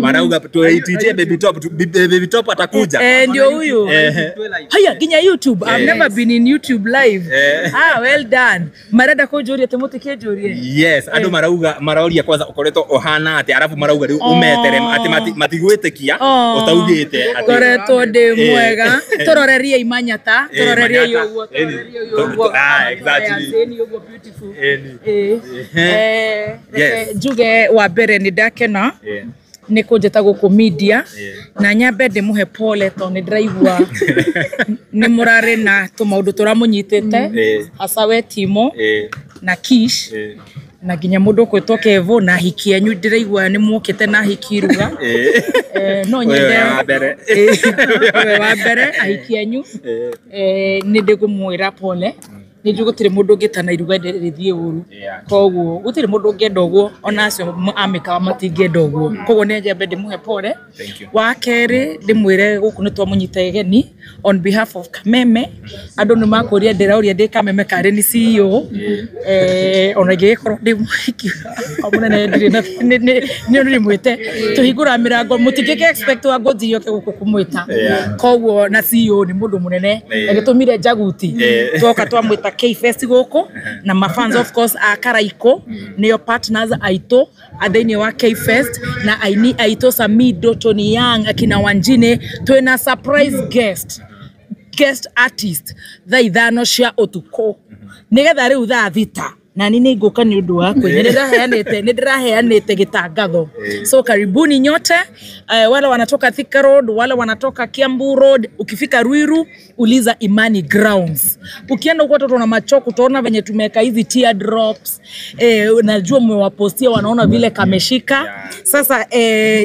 Marauga tuitie Baby Top, Baby Top atakuja. Eh, ndio huyu. Haya, nginya YouTube. I've never been in YouTube live. Ah, well done. Marenda kunjuria timuti kinjurie. Yes, andu marauga marauria kwanza ukoretwo uhana ati, arafu marauga riu umetere ati matigwitikia utaugite ati Ngoretwo ndi mwega. Turorerie imanyata, turorerie Manyata. uguo, turorerie uguo. Ah, exactly. Ĩni ũguo beautiful. Reke njuge wa mbere nĩ ndakena nĩ kũnjĩta gũkũ media na nyambe ndĩmũhe pole tondũ nĩ ndĩraigua nĩ mũrarĩ na tũmaũndũ tũramũnyitĩte, hasa we Timo na Kish na nginya mũndũ ũkwĩtwo Kevo na hiki yanyu, ndĩraigua nĩ muokĩte na hiki iruga. No nyende Ũyũ wa mbere. Ũyũ wa mbere ahiki anyu. Nĩ ndĩkũmwĩra pole, nĩ njũĩ gũtirĩ mũndũ ũngĩtana iruga rĩthiĩ ũru, koguo gũtirĩ mũndũ ũngĩenda ũguo, ona acio a mĩkawa matingĩenda ũguo, koguo nĩ njambe ndĩmũhe pole. Thank you. Wa kerĩ ndĩmwĩre gũkũ nĩ twamũnyita igeni on behalf of Kameme. Andũ nĩ makũria ndĩrauria ndĩ Kameme karĩ nĩ CEO, ona ingĩgĩkorwo ndĩ mũhiki wa mũnene ndirĩ na nĩ ndĩmwĩte tũhingũra mĩrango, mũtingĩkĩ expect wa ngũnji yoke gũkũ kũmwĩta, koguo na CEO nĩ mũndũ mũnene agĩtũmire njaguti twoka twamwĩta K-Fest gũkũ na mafans of course a Karaiko nĩo partners aitũ a thĩinĩ wa K-Fest na aini aitũ Samido, Tony Young, akina Wanjine, twĩna surprise guest artist thaa 5 cia ũtukũ nĩgetha rĩu thaa 6 nani nĩ ngũka nĩ ũndũ wa kwĩnya nĩ ndĩraheanĩte gĩtangatho. So karibuni nyote, wale wanatoka Thika Road, wale wanatoka Kiambu Road, ukifika Ruiru uliza Imani Grounds. Ukienda huko watoto na machoko utaona venye tumeweka hizi tear drops, najua mmewapostia wanaona vile kameshika. Sasa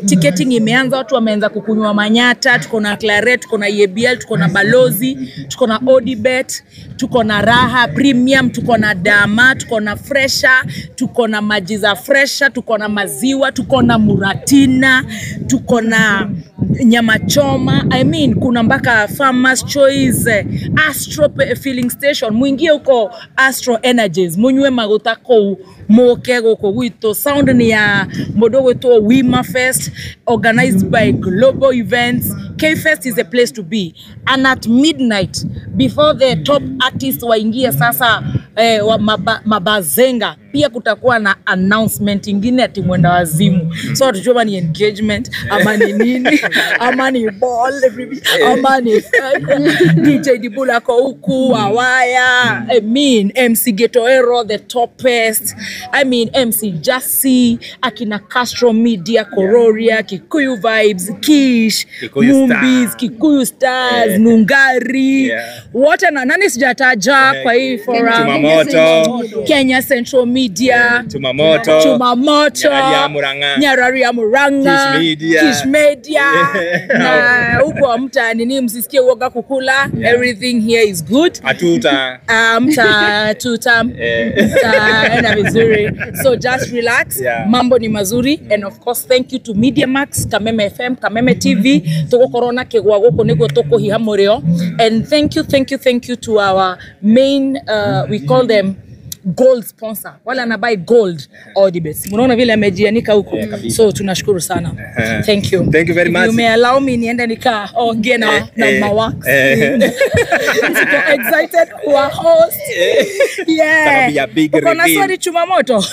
ticketing imeanza, watu wameanza kukunywa manyata, tuko na Claret, tuko na EABL, tuko na Balozi, tuko na Odibet, tuko na Raha Premium, tuko na Dama, tuko na Fresha, tuko na maji za Fresha, tuko na maziwa, tuko na Muratina, tuko na nyama choma. I mean, kuna mpaka Farmers Choice, Astro filling station. Muingie huko Astro Energies, munywe maguta kũu, mũke gũkũ gwitũ. Sound ni ya mũndũ ũgwĩtwo Wima Fest, organized by Global Events. K-Fest is a place to be, and at midnight before the top artists waingie sasa, wa mabazenga, pia kutakuwa na announcement ingine ati mwenda wazimu, so hatujua ni engagement ama ni nini ama ni ball ama ni DJ Dibula ko huku Awaya, I mean MC Getoero the topest, I mean MC Jassy, akina Castro Media, Kororia, Kikuyu Vibes, Kish, Kikuyu Mumbies, Star. Kikuyu Stars, Nungari, wote na nani sijataja kwa hii forum? Chumamoto. Kenya Central Media, Chumamoto. Chumamoto, Nyarari ya Murang'a. Nyarari ya Murang'a, Kish Media. Kish Media. Na huko mta nini, msisikie uoga kukula. Everything here is good. Atuta. Mta tuta mtaenda vizuri, so just relax. Mambo ni mazuri, and of course thank you to Media Max, Kameme FM, Kameme TV, tugukorwo na kigwa guku niguo tukuhiha murio. And thank you, thank you, thank you to our main, we call them gold sponsor, wale anabuy gold, Odibet. Mnaona vile amejianika huko, so tunashukuru sana. Thank you. Thank you very If much. you may allow me niende nikaongee na mawax. Niko excited kuwa host. Yeah. Gonna be a big Uko na reveal. swali, Chumamoto?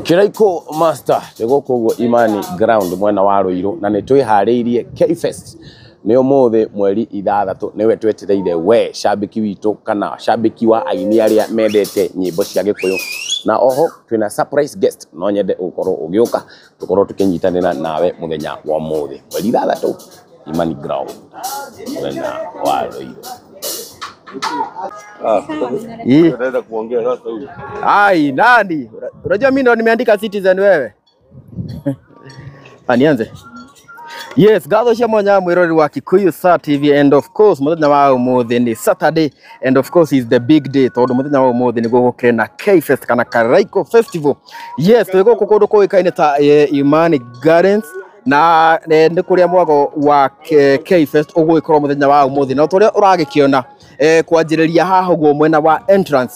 Kiraiko Master nĩ gũkũ ũguo Imani Ground mwena wa Ruiru, na nĩ twĩharĩirie K-Fest nĩ ũmũthĩ mweri 6, nĩwe twetereire we shabiki witũ kana shabiki wa aini arĩa mendete nyĩmbo cia Gĩkũyũ, na oho twĩna surprise guest. No nyende ũkorwo ũgĩũka tũkorwo tũkĩnyitanĩra nawe mũthenya wa ũmũthĩ mweri 6, Imani Ground mwena wa Ruiru. Hii. Unaweza kuongea sasa huyu. Ai, nani? Unajua mimi ndo nimeandika Citizen wewe. Ah, nianze. Yes, ngatho cia mwanya mwirori wa Kikuyu Star TV, and of course muthenya wa umuthi ni Saturday, and of course is the big day tondu muthenya wa umuthi niguo gukire na K-Fest kana Karaiko Festival. Yes, twi guku kundu kuikaine ta Imani Gardens. Na nĩ kũrĩa mwago wa K-Fest ũgũgĩkorwo mũthenya wa ũmũthĩ. Na ũrĩa ũragĩkĩona kwanjĩrĩria haha ũguo mwena wa entrance,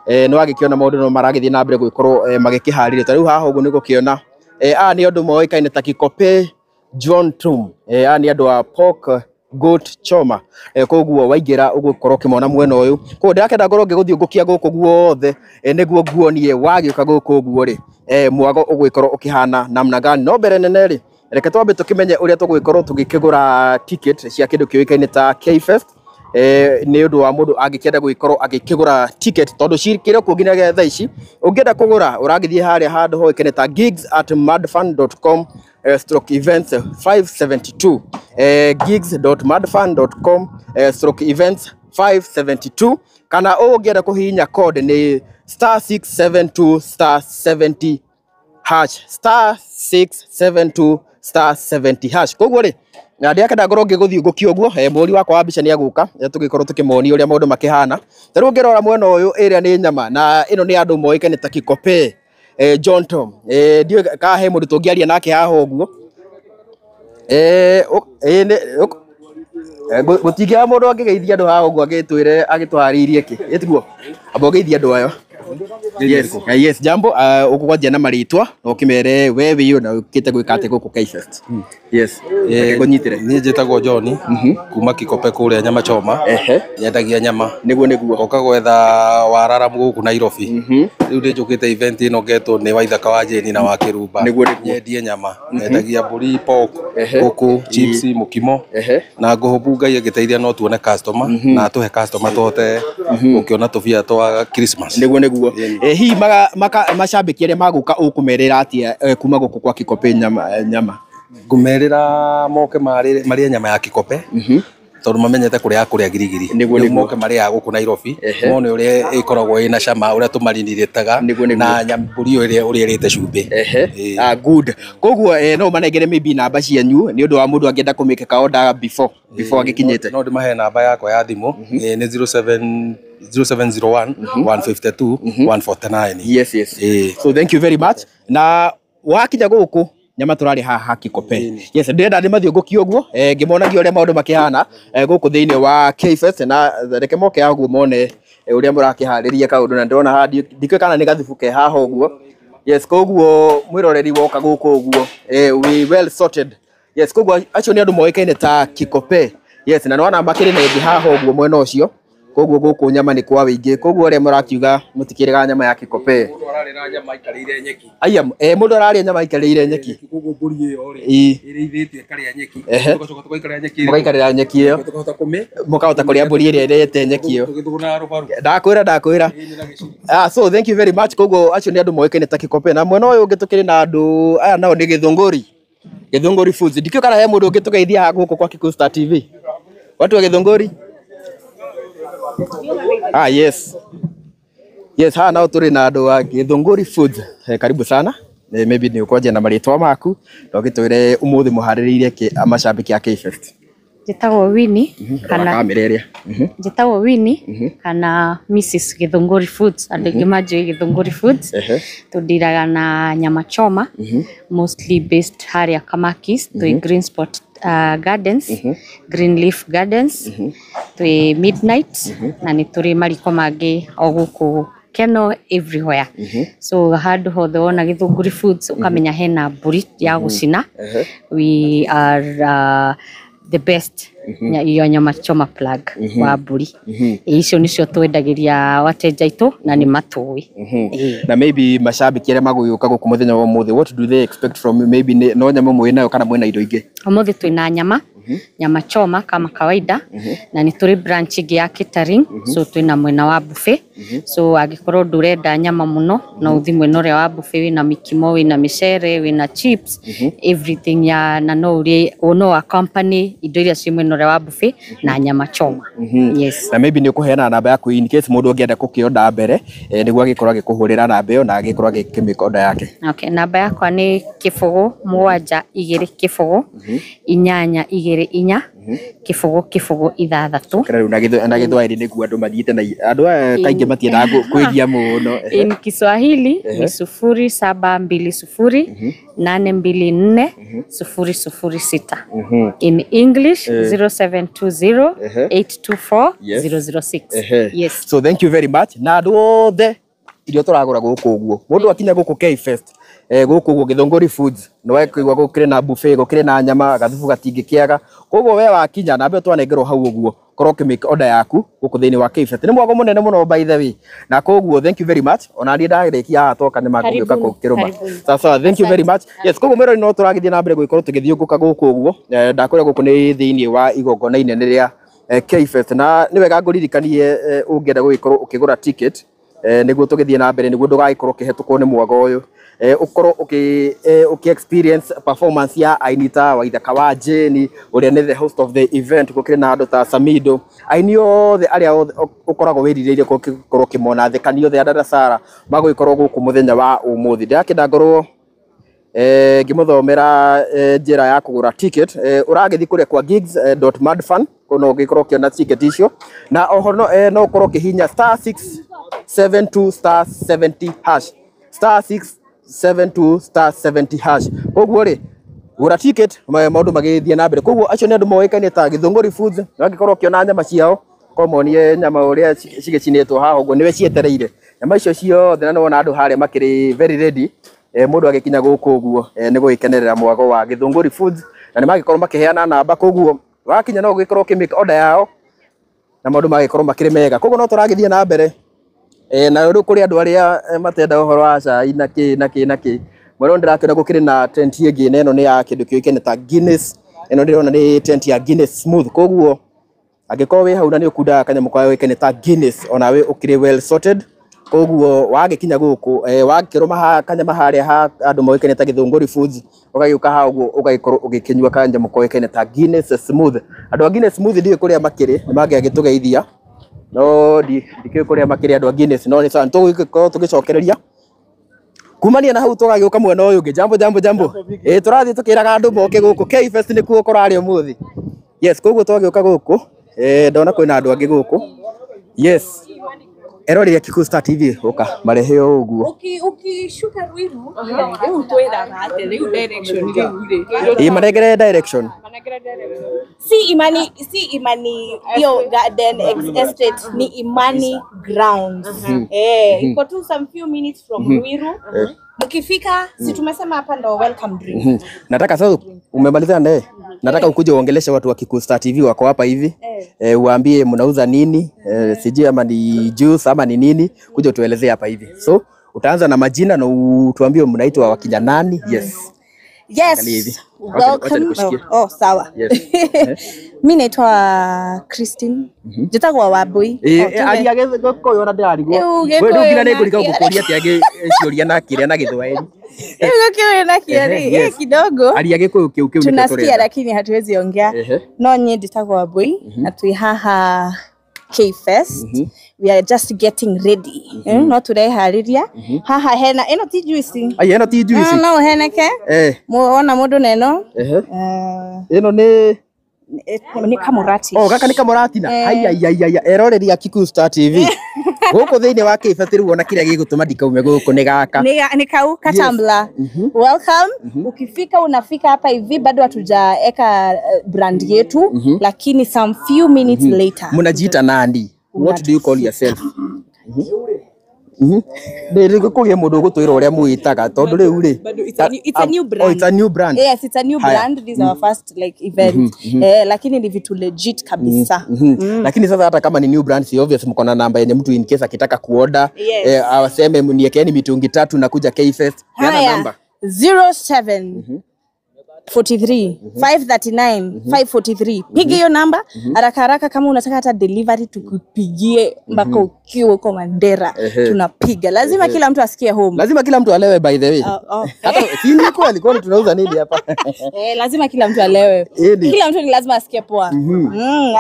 nĩ wagĩkĩona maũndũ no maragĩthiĩ na mbere gũgĩkorwo magĩkĩharĩrio. Ta rĩu haha ũguo nĩ gũkĩona aya nĩ andũ moĩkaine ta Kikope John Tum. Aya nĩ andũ a pork goat choma. Koguo waingĩra ũgũkorwo ũkĩmona mwena ũyũ. Koguo ndĩrakĩenda ngorwo ngĩgũthiũngũkia gũkũ guothe, nĩguo nguonie wagĩũka gũkũ ũguo rĩ, mwago ũgũgĩkorwo ũkĩhana namna gani. No mbere nene rĩ, reke twambe tũkĩmenye ũrĩa tũgũgĩkorwo tũgĩkĩgũra ticket cia kĩndũ kĩũĩkaine ta K-Fest. Nĩ ũndũ wa mũndũ angĩkĩenda gũgĩkorwo agĩkĩgũra ticket, tondũ cikĩrĩ kuo nginyagia thaa ici. Ũngĩenda kũgũra ũragĩthiĩ harĩa handũ hoĩkaine ta gigs@madfun.com stroke events 572, gigs.madfun.com stroke events 572, kana ũngĩenda kũhihinya code nĩ star 672 star 70 hash, star 672 star 70 hash. Koguo rĩ, na ndĩrakĩenda ngorwo ngĩgũthiũngũkia ũguo, mũhũri wakwa wa mbica nĩ agũka, tũgĩkorwo tũkĩmonia ũrĩa maũndũ makĩhana. Ta rĩu ũngĩrora mwena ũyũ, ĩrĩa nĩ nyama, na ĩno nĩ andũ moĩkaine ta Kikope John Tom. Ndiũĩ kana he mũndũ tũngĩaria nake haha ũguo. Gũtingĩaga mũndũ angĩgeithia andũ haha ũguo agĩtwĩre agĩtũharĩirie kĩ. Ĩtiguo? Amba ũgeithie andũ aya. Yes, yes, jambo, ũkũgwanjia na marĩtwa na ũkĩmere we wĩ ũ na ũkĩte gwĩka atĩa gũkũ K-Fest. Yes, reke ngũnyitĩre. Niĩ njĩtagwo John kuma Kikope kũrĩa nyama choma. Nyendagia nyama. Nĩguo nĩguo. Ngoka gwetha wararamu gũkũ Nairobi. Rĩu nĩ njũkĩte event ĩno ngetwo nĩ Waithaka wa Jane na wa Kĩrumba. Nĩguo nĩguo. Nyendie nyama. Nyendagia mbũri, pork, ngũkũ, chips, mũkimo. Na ngũhũbu Ngai agĩteithia no tuone customer na atũhe customer tũhote gũkĩona tũbia twa Christmas. Nĩguo nĩguo. Hihi macambĩki arĩa magũka ũkũmerĩra atĩa kuma gũkũ kwa Kikope nyama? Ngũmerĩra moke marĩe nyama ya Kikope, tondũ mamenyete kũrĩa kũrĩa girigiri. Nĩguo, Rĩu nĩguo. moke marĩaga gũkũ Nairobi, mone ũrĩa ĩkoragwo ĩna cama, ũrĩa tũmarinĩrĩtaga Nĩguo, nĩguo. na mbũri ĩyo ĩrĩa ũrĩa ĩrĩte cumbĩ. Ah, good. Koguo no manengere maybe namba cianyu nĩ ũndũ wa mũndũ angĩenda kũmĩkĩka order before agĩkinyĩte. No ndĩmahe namba yakwa ya thimũ, nĩ 07 0701 152 149. Yes, yes. So thank you very much. Na wakinya gũkũ nyama tũrarĩ haha Kikope. Yes, ndĩrenda ndĩmathiũngũkie ũguo, ngĩmonagia ũrĩa maũndũ makĩhana gũkũ thĩinĩ wa K-Fest, na reke moke haha ũguo mone ũrĩa mũrakĩharĩria kaũndũ, na ndĩrona haha ndikĩũĩ kana nĩ gathubu ke haha ũguo. Yes, koguo mwĩroreri woka gũkũ ũguo, we well sorted. Yes, koguo acio nĩ andũ moĩkaine ta Kikope. Yes, na nĩwona makĩrĩ na ĩngĩ haha ũguo mwena ũcio. Koguo gũkũ nyama nĩ kwa wĩingĩ. Koguo arĩa mũrakiuga mũtikĩrĩga nyama ya Kikope. Mũndũ ararĩra nyama aikarĩire nyeki. Aya, mũndũ ararĩa nyama aikarĩire nyeki. Koguo mbũri ĩyo rĩ, ĩrĩithĩtio ĩkarĩa nyeki. Tũgacoka tũgaikarĩra nyeki ĩrĩa. Mũgaikarĩra nyeki ĩyo. Tũkahota kũmĩ. Mũkahota kũrĩa mbũri ĩrĩa ĩrĩte nyeki ĩyo. Tũgĩthũgũnaga rũbaru. Ndakwĩra, ndakwĩra. Ah, so thank you very much. Koguo acio nĩ andũ moĩkaine ta Kikope. Na mwena ũyũ ũngĩ tũkĩrĩ na andũ aya nao nĩ Gĩthũngũri. Gĩthũngũri Foods. Ndikĩũĩ kana he mũndũ ũngĩ tũgeithia haha gũkũ kwa Kikuyu Star TV. Watu wa Gĩthũngũri? Ah, yes. Yes, haha nao tũrĩ na andũ a Gĩthũngũri Foods. Karibu sana. Maybe nĩ ũkwanjia na marĩtwa maku na ũgĩtwĩre ũmũthĩ mũharĩrĩirie kĩ macambĩki a K-Fest. Njĩtagwo Winnie Kana kana kamera ĩrĩa. Njĩtagwo Winnie kana Mrs Gĩthũngũri Foods. Andũ aingĩ manjũĩ Gĩthũngũri Foods. Tũndiraga na nyama choma, mostly based harĩa Kamakis, twĩ Green Spot Gardens, Green Leaf Gardens, twĩ Midnight, na nĩ tũrĩ mariko mangĩ o gũkũ Keno everywhere. So handũ hothe wona Gĩthũngũri Foods ũkamenya hena mbũri ya gũcina. We are the best iyo nyama choma plug wa mbũri. Icio nĩcio twendagĩria wateja aitũ na nĩ matũĩ. Na maybe macambĩki arĩa magũgĩũka gũkũ mũthenya wa ũmũthĩ, what do they expect from you? Maybe no nyama mwĩ nayo kana mwĩna indo ingĩ? Ũmũthĩ twĩna nyama, nyama choma kama kawaida, na nĩ tũrĩ branch ĩngĩ ya catering, so twĩna mwena wa buffet. So angĩkorwo ndũrenda nyama mũno, no ũthiĩ mwena ũrĩa wa buffet, wĩna mikimo, wĩna mĩcere, wĩna chips, everything ya na no ũrĩe no accompany indo iria ciĩ mwena ũrĩa wa buffet na nyama choma. Yes. Na maybe nĩ ũkũheana namba yaku in case mũndũ angĩenda gũkĩonda mbere, nĩguo agĩkorwo agĩkũhũrĩra namba ĩyo na agĩkorwo agĩkĩmĩka order yake. Okay, namba yakwa nĩ 0 7 2 0 8 8 igĩrĩ inya kĩbũgũ kĩbũgũ ithathatũ. Kĩra rĩu na gĩthwaĩri nĩguo andũ mathiĩte na andũ aya kaingĩ matiendaga kwĩgia mũno. In Kiswahili ni 0720 824 006. In English 0720 824 006. Yes. So thank you very much. Na andũ othe irio tũragũra gũkũ ũguo, mũndũ akinya gũkũ K-Fest, gũkũ ũguo Githũngũri Foods, nĩ wakũigua gũkĩrĩ na buffet, gũkĩrĩ na nyama, gathubu gatingĩkĩaga. Koguo we wakinya na mbere twanengerwo hau ũguo, korwo ũkĩ-make order yaku gũkũ thĩinĩ wa K-Fest. Nĩ mwago mũnene mũno by the way. Na koguo thank you very much. Ona niĩ ndarĩkia haha toka nĩ mangũgĩũka Karibuni, gũkĩrũma. karibuni. Sawa sawa, thank you very much. Yes, koguo mwĩrori no tũragĩthiĩ na mbere gũgĩkorwo tũgĩthiũngũka gũkũ ũguo. Ndakwĩra gũkũ nĩ thĩinĩ wa igongona inene rĩa K-Fest, na nĩ wega ngũririkanie, ũngĩenda gũgĩkorwo ũkĩgũra ticket, nĩguo tũgĩthiĩ na mbere, nĩguo ndũgagĩkorwo ũkĩhetũkwo nĩ mwago ũyũ, ũkorwo ũkĩ experience performance ya aini ta Waithaka wa Jane ũrĩa nĩ the host of the event, gũkĩrĩ na andũ ta Samido, aini othe arĩa othe ũkoragwo wĩrirĩirie gũkorwo ũkĩmona, thekani othe a Dada Sara magũgĩkorwo gũkũ mũthenya wa ũmũthĩ. Ndĩrakĩenda ngorwo ngĩmũthomera njĩra ya kũgũra ticket. Ũragĩthiĩ kũrĩa kwa gigs.madfun, kũu no ũgĩkorwo ũkĩona ticket icio, na oho no ũkorwo ũkĩhihinya *672*70#, *672*70#. Koguo rĩ, gũra ticket, maũndũ magĩthiĩ na mbere. Koguo acio nĩ andũ moĩkaine ta Githũngũri Foods, na ũngĩkorwo ũkĩona nyama ciao, komonie nyama ũrĩa cigĩcinĩtwo haha ũguo, nĩwe cietereire nyama icio ciothe, na nĩwona andũ harĩa makĩrĩ very ready. Mũndũ agĩkinya gũkũ ũguo, nĩ gũgĩkenerera mwago wa Githũngũri Foods, na nĩ magĩkorwo makĩheana namba, koguo wakinya no ũgĩkorwo ũkĩ-make order yao na maũndũ magĩkorwo makĩrĩ mega. Koguo no tũragĩthiĩ na mbere, na rĩu kũrĩ andũ arĩa matenda ũhoro wa cai na kĩ na kĩ na kĩ, mwena ndĩrakĩona gũkĩrĩ na tent ĩngĩ, na ĩno nĩ ya kĩndũ kĩũĩkaine ta Guinness. Ĩno ndĩrona nĩ tent ya Guinness Smooth, koguo angĩkorwo wĩ hau na nĩ ũkundaga kanyamũ karĩa ta Guinness, onawe ũkĩrĩ well sorted. Koguo wagĩkinya gũkũ, wakĩrũma kanyama harĩa ha andũ moĩkaine ta Githũngũri Foods, ũgagĩũka haha ũguo ũgagĩkorwo ũgĩkĩnyua kanyamũ koĩkaine ta Guinness Smooth. Andũ a Guinness Smooth ndiũĩ kũrĩa makĩrĩ, nĩ mangĩagĩtũgeithia, no ndikĩũĩ kũrĩa makĩrĩ andũ a Guinness, no nĩ sawa, nĩtũgũgĩkorwo tũgĩcokereria kumania na hau tũgagĩũka mwena ũyũ ũngĩ. Jambo jambo jambo, ĩ tũrathiĩ tũkĩraga andũ moke gũkũ K-Fest, nĩkuo kũrarĩ ũmũthĩ. Yes, koguo twagĩũka gũkũ, ndona kwĩna andũ angĩ gũkũ. Yes, eroreri a Kikuyu Star TV, ũka marehe o ũguo. Ukishuka Ruiru riu twiraga atĩ riu direction riu rĩ? Ĩ manengere direction. Si Imani, si Imani hiyo garden estate, ni Imani Grounds. Iko tu some few minutes from Ruiru. Mkifika, si tumesema hapa ndo welcome drink. Nataka sasa umemaliza naye, nataka ukuje uongeleshe watu wa Kikuyu Star TV wako hapa hivi, uwaambie mnauza nini, sijui ama ni juice ama ni nini, kuja utuelezee hapa hivi. So utaanza na majina na utuambie mnaitwa wakina nani. Yes. Angalia hivi. Yes. Wacha Welcome. nikushikie. Oh, sawa. Yes. Mi naitwa Christine. Njĩtagwo Wambui. Eh, Oh, tuge. aria Gĩkũyũ ona ndĩrarigwo. Rĩu We rĩu Gĩkũyũ nginya na nĩngũriga kĩa- gũkũria atĩa ciũria na kĩrĩa na Gĩthwaĩri. Rĩu Gĩkũyũ na kĩarĩ kidogo. Aria Gĩkũyũ kĩu kĩu nĩkĩo Tunasikia tũrenda. lakini hatuwezi ongea. No niĩ njĩtagwo Wambui na twĩ haha K-Fest. We are just getting ready. No tũreharĩria. Haha hena ĩno ti juice. Ai, ĩno ti juice. No heneke. Wona mũndũ na ĩno. Ĩno nĩ Nĩ kamũrati. Oh, gaka nĩ kamũratina. Haiya iya iya, eroreri a Kikuyu Star TV. Gũkũ thĩinĩ wa K-Fest rĩu ona kĩrĩa gĩgũtũma ndikaume gũkũ nĩ gaka. Ni kau katambla. Welcome. Ukifika unafika hapa hivi, bado hatujaeka brand yetu, lakini some few minutes later. Mnajiita nani? What do you call yourself? Nĩ kũgĩe mũndũ ũgũtwĩra ũrĩa mwĩtaga tondũ rĩu rĩ Bado it's a new brand. Oh, it's a new brand. Yes, it's a new Haya. brand. This is our first like event. Lakini ni vitu legit kabisa. Lakini sasa hata kama ni new brand, si obvious mko na namba yenye mtu in case akitaka kuorder, Yes. awaseme niekeeni mitungi tatu na kuja K-Fest. Peana Haya. namba. 07 43 539 543. Piga hiyo namba haraka haraka kama unataka hata delivery tukupigie mpaka ukiwa uko Mandera. Tunapiga. Lazima kila mtu asikie home. Lazima kila mtu alewe by the way. Oh, oh. Hata si ni kweli, kwani tunauza nini hapa? Lazima kila mtu alewe. Ili. Kila mtu ni lazima asikie poa.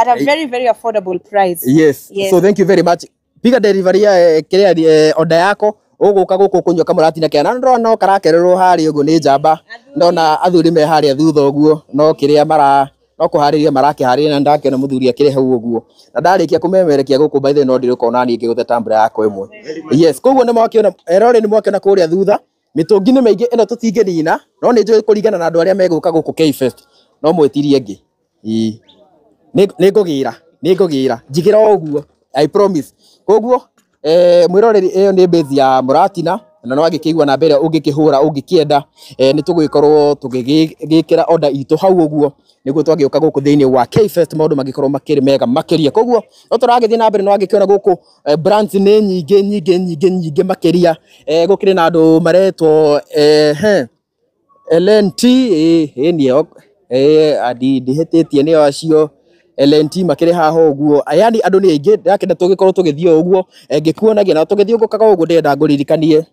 At a very very affordable price. Yes. Yes. So thank you very much. Piga delivery ya kiria order yako uguka guku kunywa kamũratina kea na ndĩrona no karakererwo harĩa ũguo nĩ njamba, ndona athuri me harĩa thutha ũguo no kĩrĩa mara No kũharĩria marakĩharĩria na ndakĩona mũthuri akĩrĩ hau ũguo. Na ndarĩkia kũmemerekia gũkũ by the way no ndirũka ona niĩ ngĩgũthe tambura yakwa ĩmwe. Yes, koguo nĩ mwakĩona eroreri nĩ mwakĩona kũrĩa thutha mĩtũngi nĩ mĩingĩ ĩno tũtingĩnina no nĩ njũĩ kũringana na andũ arĩa megũka gũkũ K-Fest no mwĩtirie ĩngĩ. Ĩĩ. Nĩ ngũgĩra njigĩra o ũguo, I promise. Koguo mwĩroreri ĩyo nĩ base ya Mũratina na no angĩkĩigua namba ĩrĩa ũngĩkĩhũra ũngĩkĩenda nĩ tũgũgĩkorwo tũgĩgĩkĩra order itũ hau ũguo nĩguo twagĩũka gũkũ thĩinĩ wa K-Fest maũndũ mangĩkorwo makĩrĩ mega makĩria. Koguo no tũragĩthiĩ na mbere no angĩkĩona gũkũ brands nĩ nyingĩ nyingĩ nyingĩ nyingĩ makĩria. Gũkĩrĩ na andũ maretwo LNT nĩo ndihĩtĩtie nĩo acio LNT makĩrĩ haha ũguo, yani andũ nĩ aingĩ ndĩrakĩenda tũgĩkorwo tũgĩthiĩ o ũguo ngĩkuonagia na tũgĩthiũngũkaga ũguo ndĩrenda ngũririkanie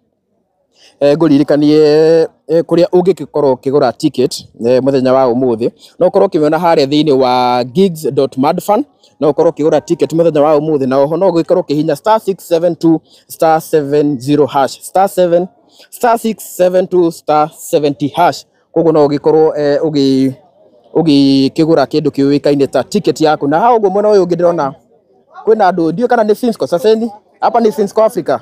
kũrĩa ũngĩgĩkorwo ũkĩgũra ticket mũthenya wa ũmũthĩ. No ũkorwo ũkĩmĩona harĩa thĩinĩ wa gigs.madfun, no ũkorwo ũkĩgũra ticket mũthenya wa ũmũthĩ, na oho no ũgĩkorwo ũkĩhihinya *672 *70 hash *7 *672 *70 hash. Koguo no ũgĩkorwo ũgĩkĩgũra kĩndũ kĩũĩkaine ta ticket yaku. Na hau ũguo mwena ũyũ ũngĩ ndĩrona kwĩna andũ ndiũĩ kana nĩ Finsco. Saseni hapa ni Finsco Africa.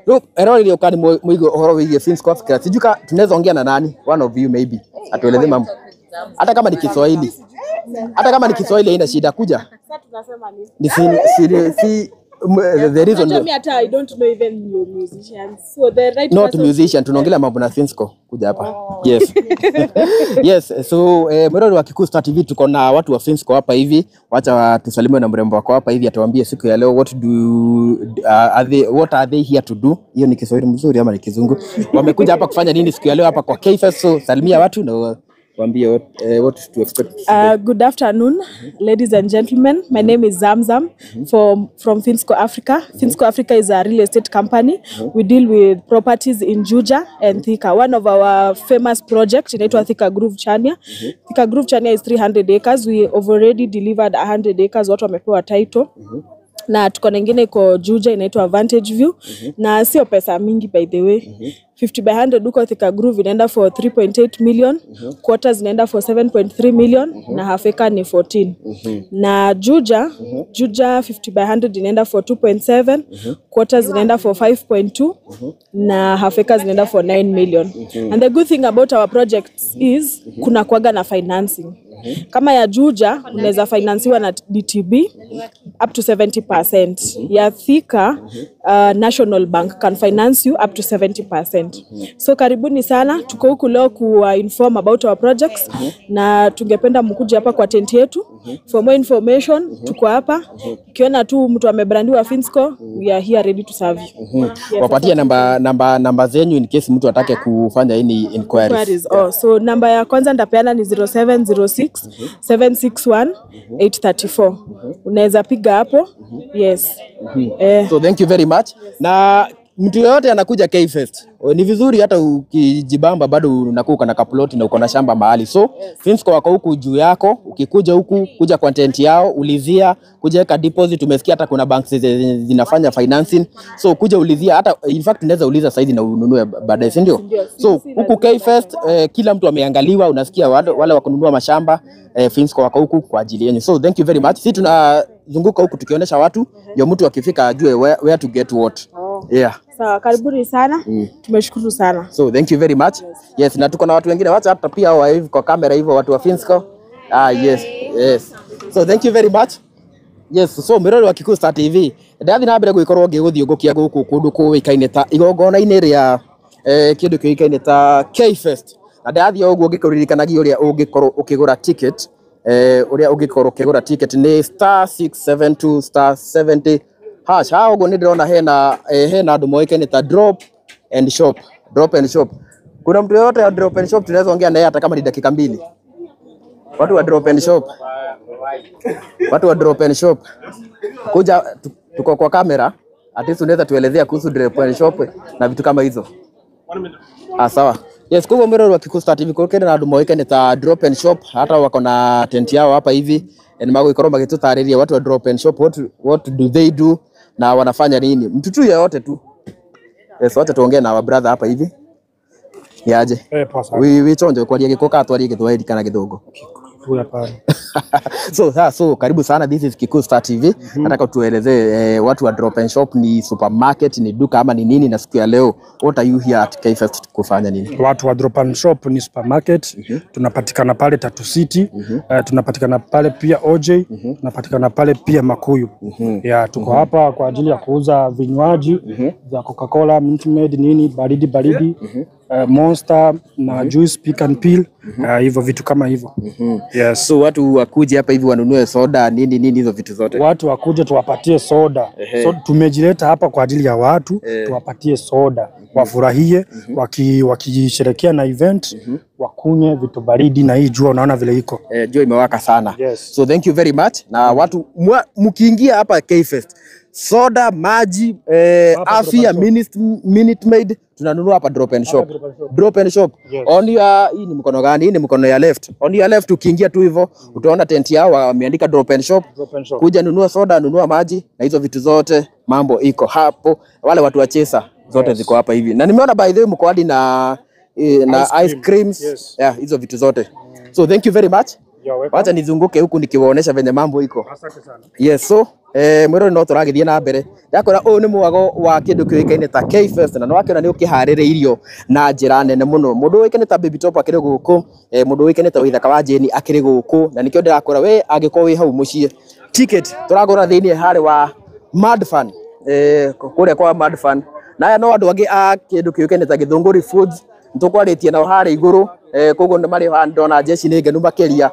Rĩu eroreri ũkani mũigue ũhoro wĩgiĩ Finsco Africa. Sijui ka tunaweza ongea na nani, one of you maybe atueleze mambo, hata kama ni Kiswahili, hata kama ni Kiswahili haina shida. Kuja ni si the reason Hata mimi hata I don't know even your musicians. So the right not person musician, tunaongelea mambo na Finsco. Kuja hapa. Yes. Yes, so mwirori wa Kikuyu Star TV tuko na watu wa Finsco hapa hivi. Wacha tusalimiwe na mrembo wako hapa hivi atuambie siku ya leo what do are they, what are they here to do? Hiyo ni Kiswahili mzuri ama ni Kizungu? Wamekuja hapa kufanya nini siku ya leo hapa kwa K-Fest? So salimia watu na waambie what to expect today. Good afternoon, ladies and gentlemen. My name is Zamzam from Finsco Africa. Finsco Africa is a real estate company. We deal with properties in Juja and Thika. One of our famous projects inaitwa Thika Groove Chania. Thika Groove Chania is 300 acres. We have already delivered 100 acres. Watu wamepewa title. Na tuko na ingine iko Juja inaitwa Vantage View. Na sio pesa mingi by the way. 50 by 100 huko Thika Groove inaenda for 3.8 million, quarters inaenda for 7.3 million na half acre ni 14. Na Juja, Juja 50 by 100 inaenda for 2.7, quarters inaenda for 5.2 na half acres inaenda for 9 million. And the good thing about our projects is kuna kuwaga na financing. Kama ya Juja unaweza finansiwa na DTB up to 70%. Ya Thika National Bank can finance you up to 70%. So karibuni sana, tuko huku leo kuwa inform about our projects na tungependa mkuje hapa kwa tent yetu. For more information tuko hapa. Ukiona tu mtu amebrandiwa Finsco, we are here ready to serve you. Yes, Wapatie namba zenyu in case mtu atake kufanya any inquiries. Inquiries. Oh, so namba ya kwanza ndapeana ni 0706 761 834. Unaweza piga hapo. Yes. So thank you very much. Na mtu yoyote anakuja K-Fest, ni vizuri hata ukijibamba bado unakuwa na kaploti na uko na shamba mahali. So Finsco wako huku juu yako, ukikuja huku kuja kwa tent yao, ulizia, kuja weka deposit. Umesikia hata kuna banks zinafanya financing. So kuja ulizia, hata in fact unaweza uliza saizi na ununue baadaye, si ndio? So huku K-Fest kila mtu ameangaliwa, unasikia wale wa kununua mashamba Finsco wako huku kwa ajili yenu. So thank you very much. Sisi tunazunguka huku tukionyesha watu ndio mtu akifika ajue where to get what. Yeah. Sawa, karibuni sana. Tumeshukuru sana. So thank you very much. Yes, na tuko na watu wengine wacha hata pia wa hivi kwa kamera hivyo watu wa Finsco. Ah, yes. Yes. So thank you very much. Yes, so mirori wa Kikuyu Star TV. Ndathi na mbere gwikorwo ngiguthiungukia guku kundu kuikaine ta igongona-inĩ rĩa kĩndũ kĩũĩkaine ta K-Fest. Na ndathi o ũguo ngĩkũririkanagia ũrĩa ũngĩkorwo ũkĩgũra ticket, ũrĩa ũngĩkorwo ũkĩgũra ticket nĩ *672 *70 hash. Haha ũguo nĩ ndĩrona hena andũ moĩkaine ta drop and shop. Drop and shop. Kuna mtu yoyote wa drop and shop tunaweza ongea naye hata kama ni dakika mbili? Watu wa drop and shop. Watu wa drop and shop. Kuja tuko kwa kamera, at least unaweza tuelezea kuhusu drop and shop na vitu kama hizo. Ah, sawa. Yes, kwa mwero wa Kikuyu Star TV kwa na andũ moĩkaine ta drop and shop, hata wako na tent yao hapa hivi. Na magũgĩkorwo magĩtũtarĩria watu wa drop and shop what do they do na wanafanya nini. Mtu tu yeyote tu. Yes, wacha tuongee na our brother hapa hivi. Ni aje? Poa sana. Wi chonjo kwaria gĩkũ kana twarie Gĩthwaĩri kana Gĩthũngũ? Kikuyu hapana. So karibu sana, this is Kikuyu Star TV. Nataka tuelezee watu wa Drop and Shop ni supermarket, ni duka ama ni nini, na siku ya leo what are you here at K-Fest kufanya nini? Watu wa Drop and Shop ni supermarket. Tunapatikana pale Tatu City. Tunapatikana pale pia OJ. Tunapatikana pale pia Makuyu. Yeah, tuko hapa kwa ajili ya kuuza vinywaji vya Coca-Cola, Minute Maid, nini baridi baridi, Monster na juice, pick and peel, hivyo vitu kama hivyo. Yes. So watu wakuje hapa hivi wanunue soda nini nini hizo vitu zote. Watu wakuje tuwapatie soda. So tumejileta hapa kwa ajili ya watu, tuwapatie soda, wafurahie wakisherehekea na event, wakunywe vitu baridi na hii jua unaona vile iko. Jua imewaka sana. Yes. So thank you very much. Na watu mkiingia hapa K-Fest, soda, maji, afya, Minute Maid tunanunua hapa Drop and Shop. Drop and Shop. Yes. On your, hii ni mkono gani? Hii ni mkono ya left. On your left ukiingia tu hivyo utaona tent yao wameandika Drop and Shop. Drop and Shop. Kuja nunua soda, nunua maji na hizo vitu zote, mambo iko hapo. Wale watu wa chesa zote ziko hapa hivi. Na nimeona by the way mko hadi na na ice creams. Yes. Yeah, hizo vitu zote. So thank you very much. You're welcome. Wacha nizunguke huku nikiwaonesha venye mambo iko. Asante sana. Yes, so mwĩrori no tũragĩthiĩ na mbere ndakora ũyũ nĩ mwago wa kĩndũ kĩũĩkaine ta K-Fest na nĩwakĩona nĩ ũkĩharĩrĩirio na njĩra nene mũno. Mũndũ ũĩkaine ta Baby Top akĩrĩ gũkũ, mũndũ ũĩkaine ta Waithaka wa Jane akĩrĩ gũkũ, na nĩkĩo ndĩrakora we angĩkorwo wĩ hau mũciĩ ticket tũragũra thĩinĩ harĩ wa Mad Fun, kũrĩa kwa Mad Fun, na aya no andũ angĩ a kĩndũ kĩũĩkaine ta Gĩthũngũri Foods nĩtũkwarĩtie nao harĩa igũrũ, koguo nĩ marĩ haha ndona jeshi nĩ ngenu makĩria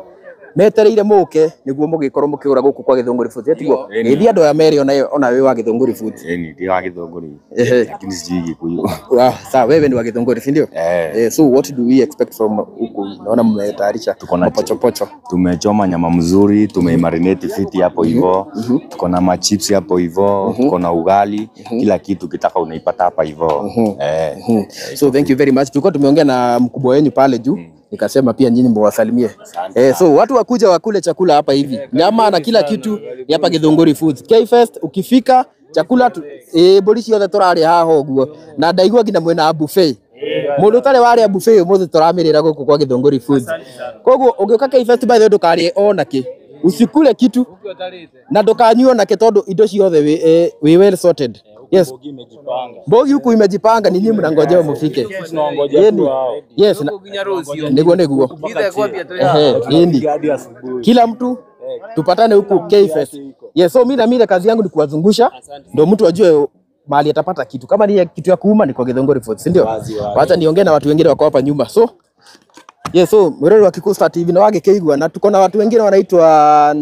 metereire mũke nĩguo mũgĩkorwo mũkĩgũra gũkũ kwa Gĩthũngũri Foods. Tiguo gĩthiĩ andũ aya mere ona wĩ wa Gĩthũngũri Foods. Ni ndio wa Gĩthũngũri. Ehe. Lakini sijui Gikuyu. Wow, sawa, wewe ni wa Gĩthũngũri, si ndio? Eh. So what do we expect from huku? Naona mmetayarisha Tuko na mapochopocho. Tumechoma nyama mzuri, tumeimarinate fiti hapo hivyo. Tuko na machips hapo hivyo, tuko na ugali, kila kitu kitaka unaipata hapa hivyo. So thank you very much. Tulikuwa tumeongea na mkubwa wenu pale juu. Nikasema pia nyinyi mwasalimie. So watu wakuja wakule chakula hapa hivi. Nyama na kila kitu ni hapa Gĩthũngũri Foods. K-Fest ukifika chakula borici yothe tũrarĩa haha ũguo. Na ndaigua nginya mwĩna buffet. Mũndũ ũtarĩ warĩa buffet ũmũthĩ tũramĩrĩra gũkũ kwa Gĩthũngũri Foods. Koguo ũngĩũka K-Fest by the way ndũkarĩe ona kĩ. Usikule kitu na ndũkanyue ona kĩ tondũ indo ciothe wĩ well sorted. Yes. Mbogi huku imejipanga, ni nyinyi mnangojea mfike. Yes, niguo niguo. Ehe, kila mtu tupatane huku K-Fest. Yes, so mimi na kazi yangu ni kuwazungusha ndio mtu ajue mahali atapata kitu. Kama ni kitu ya kuuma ni kwa Gĩthũngũri Foods, si ndio? Wacha niongee na watu wengine wako hapa nyuma. So yes, so mwĩrori wa Kikuyu Star TV na wagĩkĩigua na tuko na watu wengine wanaitwa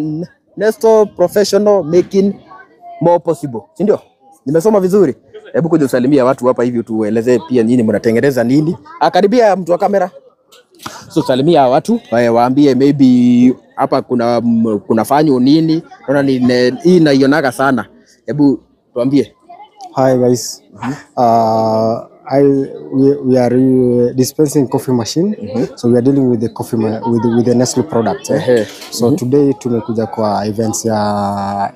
Nesto Professional Making More Possible, si ndio? Nimesoma vizuri? Hebu kuja usalimia watu hapa hivi tuelezee pia nyinyi mnatengeneza nini. Akaribia mtu wa kamera. So salimia watu, waambie maybe hapa kuna kunafanywa nini. Naona ni hii naionaga sana. Hebu tuambie. Hi guys. We are dispensing coffee machine. So we are dealing with the coffee with the Nestle product. So today tumekuja kwa events ya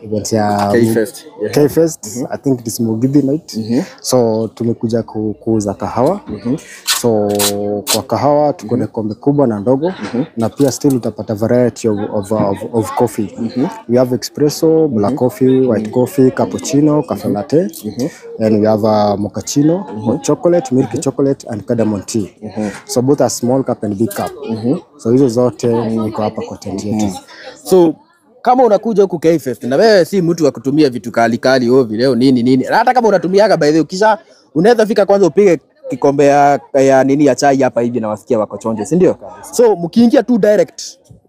K-Fest. Yeah. K-Fest. I think it is Mugithi night. So tumekuja kuuza kahawa. So kwa kahawa tuko na kombe kubwa na ndogo, na pia still utapata variety of coffee. We have espresso, black coffee, white coffee, cappuccino, cafe latte, and we have a mochaccino, hot chocolate, milk chocolate and cardamom tea. So both are small cup and big cup. So hizo zote niko hapa kwa tent yetu. So kama unakuja huku K-Fest na wewe si mtu wa kutumia vitu kali kali ovi leo nini nini, na hata kama unatumiaga by the way, ukisha unaweza fika kwanza upige kikombe ya nini ya chai hapa hivi na wasikia wako chonjo, si ndio? So mkiingia tu direct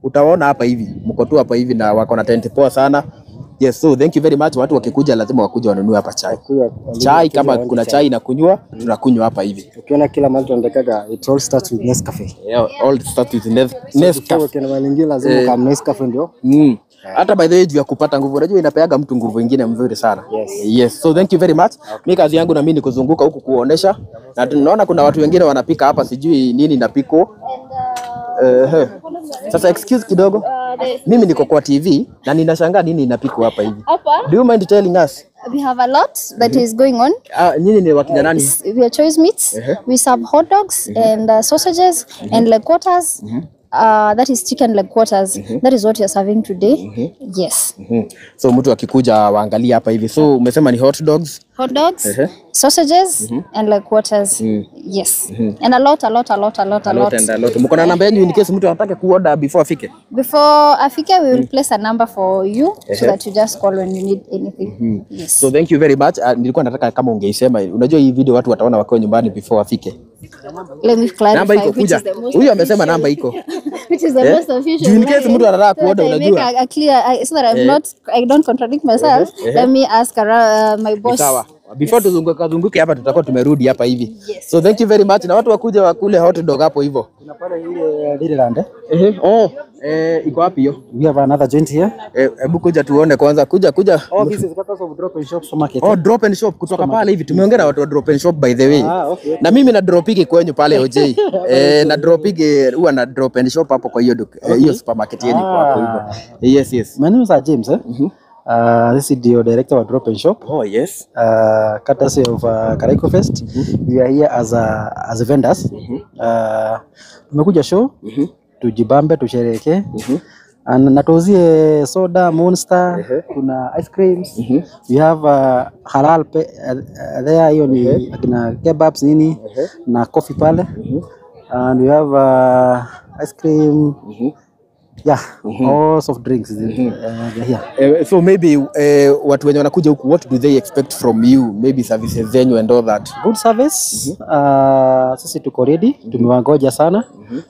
utaona hapa hivi mko tu hapa hivi na wako na tent poa sana. Yes, so thank you very much. Watu wakikuja lazima wakuja wanunue hapa chai. Chai kama kuna chai na kunywa, tunakunywa hapa hivi. Ukiona kila mahali tunaandikaga it all starts with Nescafe. Yeah, all starts with Nescafe. Ukiona mahali nyingine lazima kama Nescafe ndio. Hata by the way juu ya kupata nguvu, unajua inapeaga mtu nguvu nyingine mzuri sana. Yes. Yes, so thank you very much. Okay. Mimi kazi yangu na mimi ni kuzunguka huku kuonesha. Na tunaona kuna watu wengine wanapika hapa, sijui nini inapikwa. Sasa excuse kidogo. Mimi niko kwa TV na ninashangaa nini inapikwa hapa hivi. Do you mind telling us? We have a lot that is going on. Nyinyi ni wakina nani? We are Choice Meats. We serve hot dogs and sausages and leg quarters. That is chicken leg quarters. That is what you're serving today. Yes. So mtu akikuja waangalie hapa hivi. So umesema ni hot dogs. Hot dogs, sausages, and leg quarters. Yes. And a lot, a lot, a lot, a lot, a lot. And a lot. Mko na namba yenu in case mtu anataka kuorder before afike? Before afike, we will place a number for you so that you just call when you need anything. Yes. So thank you very much. Nilikuwa nataka kama ungeisema. Unajua hii video watu wataona wakiwa nyumbani before afike. Let me clarify Namba iko which kuja. is the most Huyu amesema official. Namba iko. Which is the Eh? most official Juu in case line. mtu anataka So that kuorder I make unajua. a clear, so that I'm not, I don't contradict myself. Let me ask around, my Ni boss. sawa. Before tuzunguke zunguke hapa tutakuwa tumerudi hapa hivi. Yes. So thank you very much na watu wakuja wakule hot dog hapo hivyo. Kuna pale ile Lilyland, eh? Ehe. Oh, iko wapi hiyo? We have another joint here. Hebu kuja tuone kwanza. Kuja kuja. Oh, this is because of Drop and Shop supermarket. Oh, Drop and Shop kutoka pale hivi. Tumeongea na watu wa Drop and Shop, by the way. Ah, okay. Na mimi na dropigi kwenyu pale OJ. Na dropigi huwa na Drop and Shop hapo kwa hiyo hiyo supermarket yenu iko hapo hivyo. Yes. My name is James, eh? This is the director of Drop and Shop. Oh, yes. Courtesy of Karaiko Fest. We are here as vendors. Tumekuja show tujibambe, tusherehekee and na tuuzie soda, Monster, kuna ice creams. We have halal there, hiyo ni akina kebabs nini na coffee pale. And we have ice cream. Yeah, all soft drinks they're here. So maybe watu wenye wanakuja huku, what do they expect from you? Maybe services zenyu and all that. Good service. Sisi tuko ready, tumewangoja sana.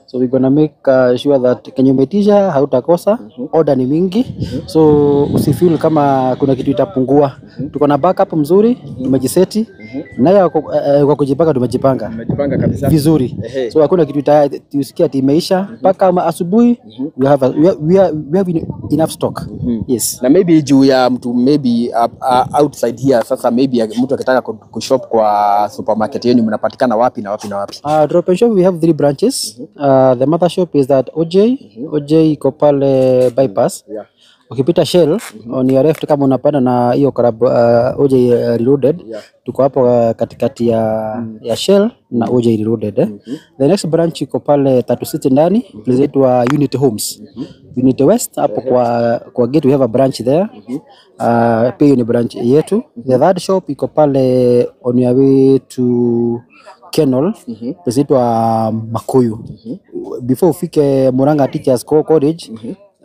So we gonna make sure that kenye umeitisha hautakosa. Order ni mingi, so usifeel kama kuna kitu itapungua. Tuko na backup mzuri, tumejiseti nayo kwa kujipanga, tumejipanga Umejipanga kabisa. Vizuri. So hakuna kitu usikia ati imeisha mpaka asubuhi. We have a, we, are, we, are, we have enough stock. Yes. Na maybe juu ya mtu maybe outside here sasa, maybe mtu akitaka kushop kwa supermarket yenu mnapatikana wapi na wapi na wapi? Drop and Shop, we have three branches. The mother shop is at OJ. OJ iko pale bypass. Ukipita Shell on your left kama unapanda na hiyo club OJ Reloaded. Tuko hapo katikati ya Shell na OJ Reloaded. Eh. The next branch iko pale Tatu City ndani, place inaitwa Unity Homes. Unity West hapo kwa gate we have a branch there. Pia hiyo ni branch yetu. The third shop iko pale on your way to Kenol, place inaitwa Makuyu. Before ufike Murang'a Teachers College,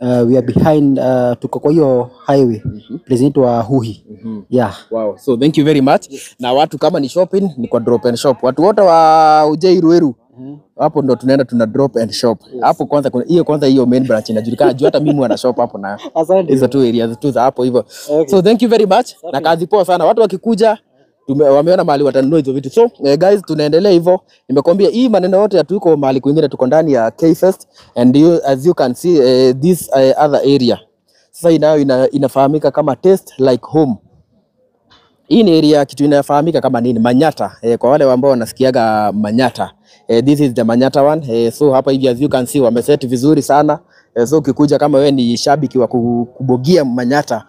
we are behind, tuko kwa hiyo highway, place inaitwa Huhi. Yeah. Wow. So thank you very much. Na watu kama ni shopping ni kwa Drop and Shop. Watu wote wa Ujei Ruiru hapo ndo tunaenda tuna Drop and Shop. Hapo kwanza kuna hiyo kwanza hiyo main branch inajulikana juu hata mimi wana shop hapo na Asante. Hizo tu areas tu za hapo hivyo. So thank you very much na kazi poa sana. Watu wakikuja wameona mahali watanunua hizo vitu. So guys, tunaendelea hivyo. Nimekwambia hii maneno yote hatuko mahali kwingine, tuko ndani ya K-Fest and you, as you can see this other area sasa inayo inafahamika kama Taste Like Home. Hii ni area kitu inafahamika kama nini? Manyata. Kwa wale ambao wanasikiaga Manyata. This is the Manyata one. So hapa hivi as you can see wameset vizuri sana. So ukikuja kama wewe ni shabiki wa kubogia Manyata,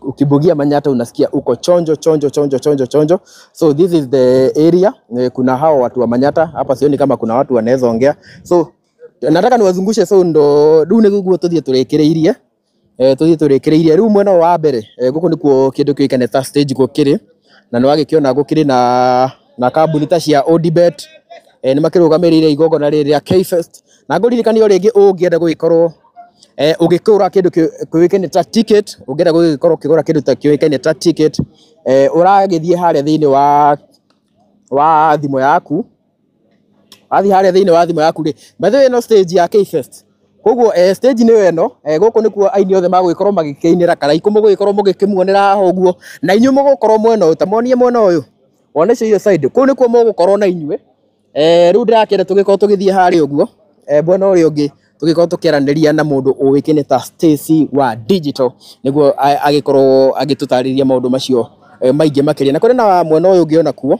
ukibogia Manyata unasikia uko chonjo chonjo chonjo chonjo chonjo. So this is the area. Kuna hao watu wa Manyata hapa, sioni kama kuna watu wanaweza ongea. So nataka niwazungushe, so ndo rĩu nĩguo tũthiĩ tũrĩkĩrĩirie tũthiĩ tũrĩkĩrĩirie rĩu mwena wa mbere gũkũ nĩkuo kĩndũ kĩũĩkaine ta stage gũkĩrĩ na nĩ wagĩkĩona gũkĩrĩ na kambuni ta cia Odibet nĩ makĩrũgamĩrĩire igongona rĩrĩ rĩa K-Fest na ngũririkanie o rĩngĩ ũngĩenda gũgĩkorwo ũgĩkũra kĩndũ kĩũĩkaine ta ticket, ũngĩenda gũgĩkorwo ũkĩgũra kĩndũ ta kĩũĩkaine ta ticket, ũragĩthiĩ harĩa thĩinĩ wa thimũ yaku, wathiĩ harĩa thĩinĩ wa thimũ yaku rĩ, by the way ĩno stage ya K-Fest koguo stage nĩyo ĩno, gũkũ nĩkuo aini othe magũgĩkorwo magĩkĩinĩra Karaikũ, mũgũgĩkorwo mũgĩkĩmuonera haha ũguo na inyuĩ mũgũkorwo mwena ũyũ, ta monie mwena ũyũ wonecio hiyo side, kũu nĩkuo mũgũkorwo na inyuĩ. Rĩu ndĩrakĩenda tũgĩkorwo tũgĩthiĩ harĩa ũguo mwena ũrĩa ũngĩ tũgĩkorwo tũkĩaranĩria na mũndũ ũĩkaine ta Stacy wa Digital nĩguo agĩkorwo agĩtũtarĩria maũndũ macio maingĩ makĩria. Na kũrĩ na mwena ũyũ ũngĩ onakuo,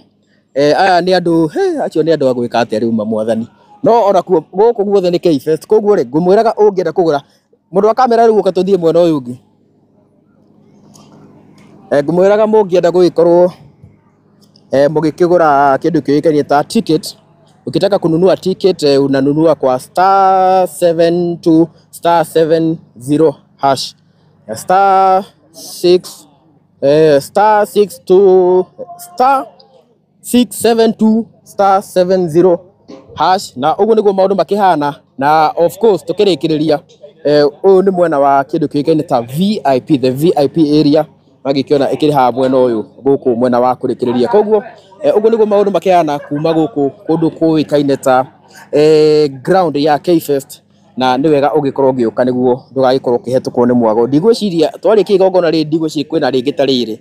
aya nĩ andũ he, acio nĩ andũ a gwĩka atĩa rĩu mamwathani, no onakuo gũkũ guothe nĩ K-Fest, koguo rĩ ngũmwĩraga ũngĩenda kũgũra mũndũ wa kamera rĩu ũka tũthiĩ mwena ũyũ ũngĩ, ngũmwĩraga mũngĩenda gũgĩkorwo mũgĩkĩgũra kĩndũ kĩũĩkaine ta ticket. Ukitaka kununua ticket unanunua kwa star 72 star 70 hash, star 6 star 62 star 672 star 70 hash. Na ũguo nĩguo maũndũ makĩhana. Na of course tũkĩrĩkĩrĩria, ũyũ nĩ mwena wa kĩndũ kĩũĩkaine ta VIP, the VIP area, magĩkĩona ĩkĩrĩ haha mwena ũyũ gũkũ mwena wa kũrĩkĩrĩria. Koguo ũguo nĩguo maũndũ makĩhana kuma gũkũ kũndũ kũĩkaine ta ground ya K-Fest. Na nĩ wega ũgĩkorwo ũgĩũka nĩguo ndũgagĩkorwo ũkĩhetũkwo nĩ mwago. Ndigwĩciria twarĩkia igongona rĩrĩ, ndigwĩciria kwĩna rĩngĩ ta rĩrĩ,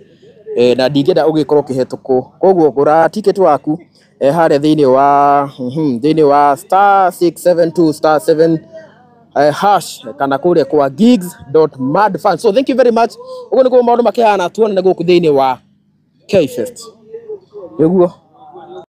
na ndingĩenda ũgĩkorwo ũkĩhetũkwo. Koguo gũra ticket waku harĩa thĩinĩ wa star 672 star 7 hash kana kũrĩa kwa gigs.madfan. So thank you very much. Ũguo nĩguo maũndũ makĩhana, tuonane gũkũ thĩinĩ wa K-Fest nĩguo.